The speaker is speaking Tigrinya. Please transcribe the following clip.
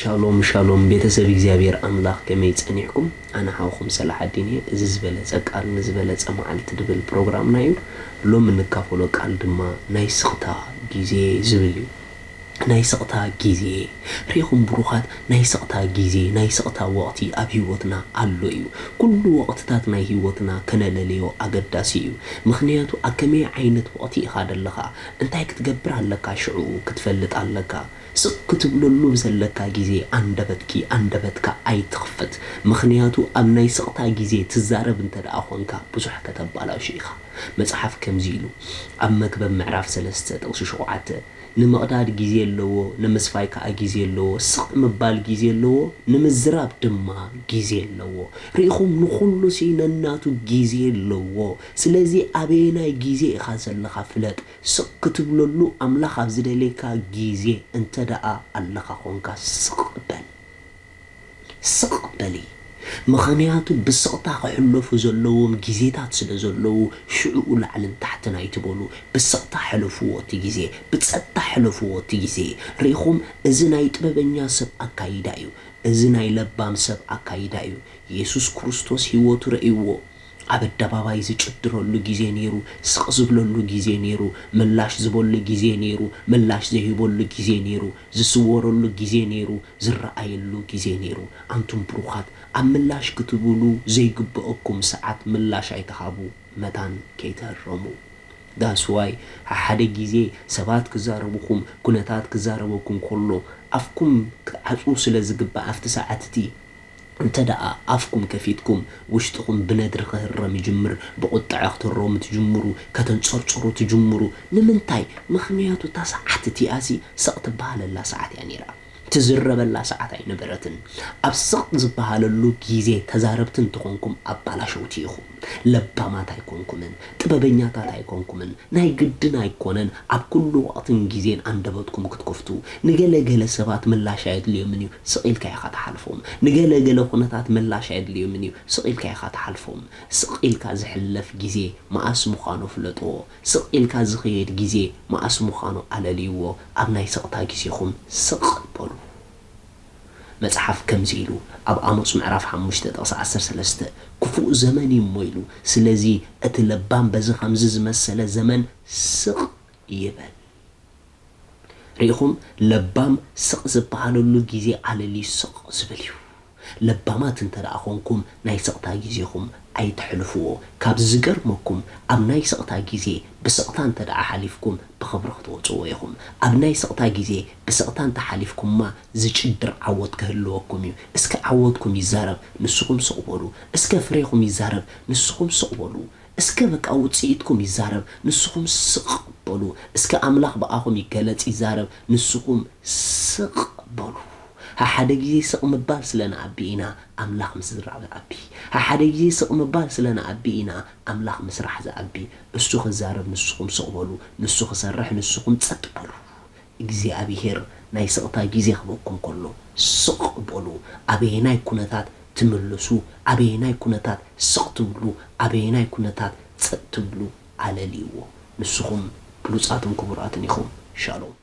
ሻሎም ሻሎም ቤተሰብ እግዚኣብሔር ኣምላኽ፣ ከመይ ጸኒሕኩም? ኣነ ሓውኹም ሰላሓዲን እየ። እዚ ዝበለጸ ቃል ንዝበለጸ መዓልቲ ድብል ፕሮግራምና እዩ። ሎሚ እንካፈሎ ቃል ድማ ናይ ስቕታ ግዜ ዝብል እዩ። ናይ ስቕታ ግዜ። ርኢኹም ብሩኻት፣ ናይ ስቕታ ግዜ፣ ናይ ስቕታ ወቕቲ ኣብ ህይወትና ኣሎ እዩ። ኩሉ ወቕትታት ናይ ህይወትና ከነለለዮ ኣገዳሲ እዩ። ምኽንያቱ ኣብ ከመይ ዓይነት ወቕቲ ኢኻ ዘለኻ፣ እንታይ ክትገብር ኣለካ ሽዕኡ ክትፈልጥ ኣለካ። ስቕ ክትብለሉ ብዘለካ ግዜ ኣንደበትኪ፣ ኣንደበትካ ኣይትኽፈት። ምኽንያቱ ኣብ ናይ ስቕታ ግዜ ትዛረብ እንተ ደኣ ኾንካ ብዙሕ ከተባላሹ ኢኻ። መጽሓፍ ከምዚ ኢሉ ኣብ መክብብ ምዕራፍ ሰለስተ ጥቕሲ ሸውዓተ፣ ንምቕዳድ ግዜ ኣለዎ፣ ንምስፋይ ከኣ ግዜ ኣለዎ፣ ስቕ ምባል ግዜ ኣለዎ፣ ንምዝራብ ድማ ግዜ ኣለዎ። ርኢኹም፣ ንኹሉሲ ነናቱ ግዜ ኣለዎ። ስለዚ ኣበየናይ ግዜ ኢኻ ዘለኻ ፍለጥ። ስቕ ክትብለሉ ኣምላኽ ኣብ ዝደልየካ ግዜ እንተ ደኣ ኣለኻ ኾንካ፣ ስቕ በል። ስቕ በሊ። ምኽንያቱ ብስቕታ ክሕለፉ ዘለዎም ግዜታት ስለ ዘለዉ፣ ሽዕኡ ላዕልን ታሕትን ኣይትበሉ። ብስቕታ ሕለፍዎ እቲ ግዜ፣ ብጸጥታ ሕለፍዎ እቲ ግዜ። ርኢኹም፣ እዚ ናይ ጥበበኛ ሰብ ኣካይዳ እዩ። እዚ ናይ ለባም ሰብ ኣካይዳ እዩ። የሱስ ክርስቶስ ህይወቱ ረእይዎ። ኣብ ኣደባባይ ዝጭድረሉ ግዜ ነይሩ፣ ስቕ ዝብለሉ ግዜ ነይሩ፣ ምላሽ ዝበሉ ግዜ ነይሩ፣ ምላሽ ዘይህበሉ ግዜ ነይሩ፣ ዝስወረሉ ግዜ ነይሩ፣ ዝረኣየሉ ግዜ ነይሩ። ኣንቱም ብሩኻት፣ ኣብ ምላሽ ክትብሉ ዘይግበአኩም ሰዓት ምላሽ ኣይትሃቡ፣ መታን ከይትህረሙ። That's why ሓደ ግዜ ሰባት ክዛረቡኹም፣ ኩነታት ክዛረበኩም ከሎ ኣፍኩም ክትዓጽዉ ስለ ዝግባእ ኣብቲ ሰዓት እቲ እንተ ደኣ ኣፍኩም ከፊትኩም፣ ውሽጥኹም ብነድሪ ክህረም ይጅምር፣ ብቑጥዐ ክትህረሙ ትጅምሩ፣ ከተንጸርጽሩ ትጅምሩ። ንምንታይ? ምኽንያቱ እታ ሰዓት እቲኣሲ ስቕ ትበሃለላ ሰዓት እያ ነይራ። ትዝረበላ ሰዓት ኣይነበረትን። ኣብ ስቕ ዝበሃለሉ ግዜ ተዛረብቲ እንተኾንኩም ኣባላሸውቲ ኢኹም። ለባማት ኣይኮንኩምን፣ ጥበበኛታት ኣይኮንኩምን። ናይ ግድን ኣይኮነን ኣብ ኩሉ ወቕትን ግዜን ኣንደበትኩም ክትከፍቱ። ንገለ ገለ ሰባት ምላሽ ኣየድልዮምን እዩ፣ ስቕ ኢልካ ኢኻ ትሓልፎም። ንገለ ገለ ኩነታት ምላሽ ኣየድልዮምን እዩ፣ ስቕ ኢልካ ኢኻ ትሓልፎም። ስቕ ኢልካ ዝሕለፍ ግዜ መኣስ ምዃኑ ፍለጥዎ። ስቕ ኢልካ ዝኸየድ ግዜ መኣስ ምዃኑ ኣለልይዎ። ኣብ ናይ ስቕታ ግዜኹም ስቕ በሉ። መጽሓፍ ከምዚ ኢሉ ኣብ ኣሞጽ ምዕራፍ ሓሙሽተ ጥቕሲ ዓሰርተ ሰለስተ፣ "ክፉእ ዘመን እዩ እሞ" ኢሉ። ስለዚ እቲ ለባም በዚ ኸምዚ ዝመሰለ ዘመን ስቕ ይበል። ርኢኹም፣ ለባም ስቕ ዝበሃለሉ ግዜ ኣለልዩ ስቕ ዝብል እዩ። ለባማት እንተ ደኣ ኾንኩም፣ ናይ ስቕታ ግዜኹም ኣይተሕልፍዎ። ካብ ዝገርመኩም፣ ኣብ ናይ ስቕታ ግዜ ብስቕታ እንተ ደኣ ሓሊፍኩም፣ ብኽብሪ ክትወጽዎ ኢኹም። ኣብ ናይ ስቕታ ግዜ ብስቕታ እንተ ሓሊፍኩማ፣ ዝጭድር ዓወት ክህልወኩም እዩ። እስከ ዓወትኩም ይዛረብ፣ ንስኹም ስቕ በሉ። እስከ ፍሬኹም ይዛረብ፣ ንስኹም ስቕ በሉ። እስከ በቃ ውጽኢትኩም ይዛረብ፣ ንስኹም ስቕ በሉ። እስከ ኣምላኽ ብኣኹም ይገለጽ ይዛረብ፣ ንስኹም ስቕ በሉ። ሓሓደ ግዜ ስቕ ምባል ስለ ንኣቢ ኢና ኣምላኽ ምስራሕ ዝኣቢ። ሓሓደ ግዜ ስቕ ምባል ስለ ንኣቢ ኢና ኣምላኽ ምስራሕ ዝኣቢ። እሱ ክዛረብ፣ ንስኹም ስቕ በሉ። ንሱ ክሰርሕ፣ ንስኹም ጸጥ በሉ። እግዚኣብሄር ናይ ስቕታ ግዜ ክህበኩም ከሎ ስቕ በሉ። ኣበየናይ ኩነታት ትምልሱ፣ ኣበየናይ ኩነታት ስቕ ትብሉ፣ ኣበየናይ ኩነታት ጸጥ ትብሉ ኣለልይዎ። ንስኹም ብሉጻትን ክቡራትን ኢኹም። ሻሎም።